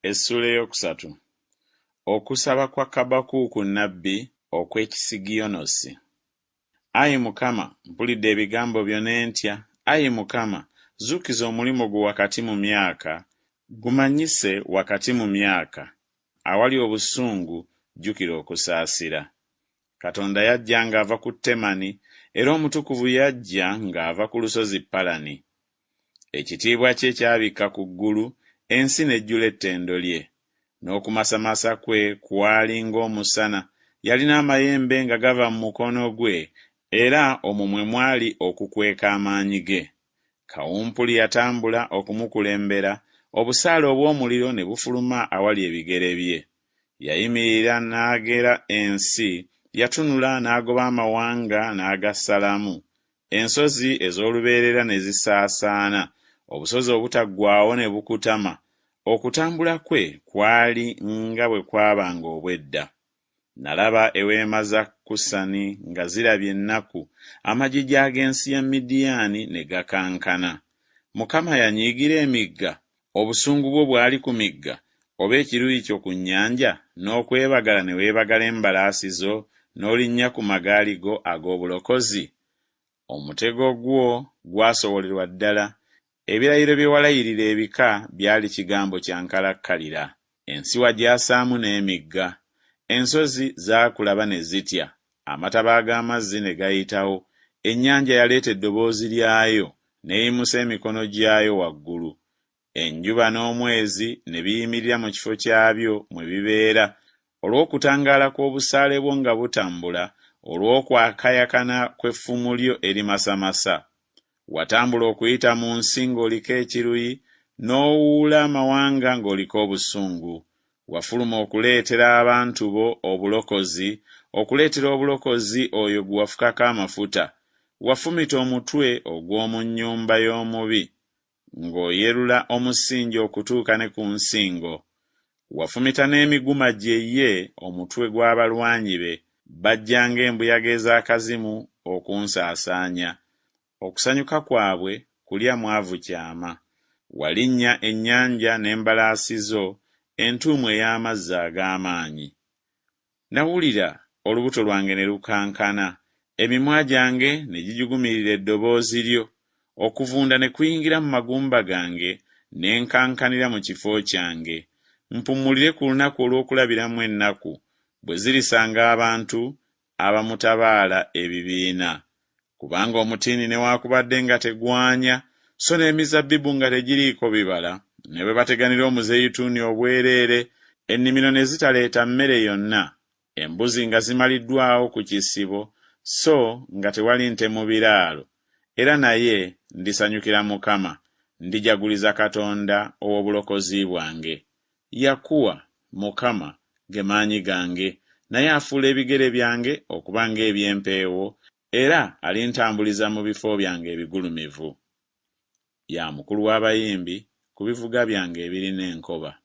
Essuula ey'okusatu. Okusaba kwa Kabakuuku nnabbi okw'Ekisigiyonosi. Ayi Mukama, mpulidde ebigambo byo ne ntya, ayi Mukama, zuukiza omulimu gwo wakati mu myaka, gumanyise wakati mu myaka. Awali obusungu, jjukira okusaasira. Katonda yajja ng'ava ku Temani, era Omutukuvu yajja ng'ava ku lusozi Palani. Ekitiibwa kye kyabikka ku ggulu, ensi n'ejjula ettendo lye. N'okumasamasa kwe kwali ng'omusana, yalina amayembe nga gava mu mukono gwe, era omwo mwe mwali okukweka amaanyi ge. Kawumpuli yatambula okumukulembera, obusaale obw'omuliro ne bufuluma awali ebigere bye. Yayimirira n'agera ensi, yatunula n'agoba amawanga n'agasalamu, Ensozi ez'olubeerera ne zisaasaana, obusozi obutaggwaawo ne bukutama, okutambula kwe kwali nga bwe kwabanga obw'edda. Nalaba eweema za Kusani nga zirabye ennaku, amagigi ag'ensi ya Midiyaani ne gakankana. Mukama yanyiigira emigga? Obusungu bwo bwali ku migga, oba ekiruyi kyo ku nnyanja, n'okwebagala ne weebagala embalaasi zo, n'olinnya ku magaali go ag'obulokozi? Omutego gwo gwasowolerwa ddala, ebirayiro bye walayirira ebika byali kigambo kya nkalakkalira. Ensi wagyasaamu n'emigga. Ensozi zaakulaba ne zitya, amataba ag'amazzi ne gayitawo, ennyanja yaleeta eddoboozi lyayo, n'eyimusa emikono gyayo waggulu. Enjuba n'omwezi ne biyimirira mu kifo kyabyo mwe bibeera, olw'okutangaala kw'obusaale bwo nga butambula, olw'okwakayakana kw'effumu lyo erimasamasa. Watambula okuyita mu nsi ng'oliko ekiruyi, n'owuula amawanga ng'oliko obusungu. Wafuluma okuleetera abantu bo obulokozi, okuleetera obulokozi oyo gwe wafukako amafuta. Wafumita omutwe ogw'omu nnyumba y'omubi, ng'oyerula omusingi okutuuka ne ku nsingo. Wafumita n'emiguma gye ye omutwe gw'abalwanyi be, bajja ng'embuyaga ez'akazimu okunsaasaanya. Okusanyuka kwabwe kulya mwavu kyama. Walinnya ennyanja n'embalaasi zo, entuumu ey'amazzi ag'amaanyi. Nawulira, olubuto lwange ne lukankana, emimwa gyange ne gijugumirira eddoboozi lyo, okuvunda ne kuyingira mu magumba gange, ne nkankanira mu kifo kyange. Mpummulire ku lunaku olw'okulabiramu ennaku, bwe zirisanga abantu abamutabaala ebibiina. Kubanga omutiini newaakubadde nga tegwanya, so n'emizabbibu nga tegiriiko bibala, ne bwe bateganira omuzeyituuni obwereere, ennimiro ne zitaleeta mmere yonna, embuzi nga zimaliddwawo ku kisibo, so nga tewali nte mu biraalo, era naye ndisanyukira Mukama, ndijaguliza Katonda ow'obulokozi bwange. Yakuwa, Mukama, ge maanyi gange, naye afuula ebigere byange okuba ng'eby'empeewo, era alintambuliza mu bifo byange ebigulumivu. Ya mukulu w'abayimbi, ku bivuga byange ebirina enkoba.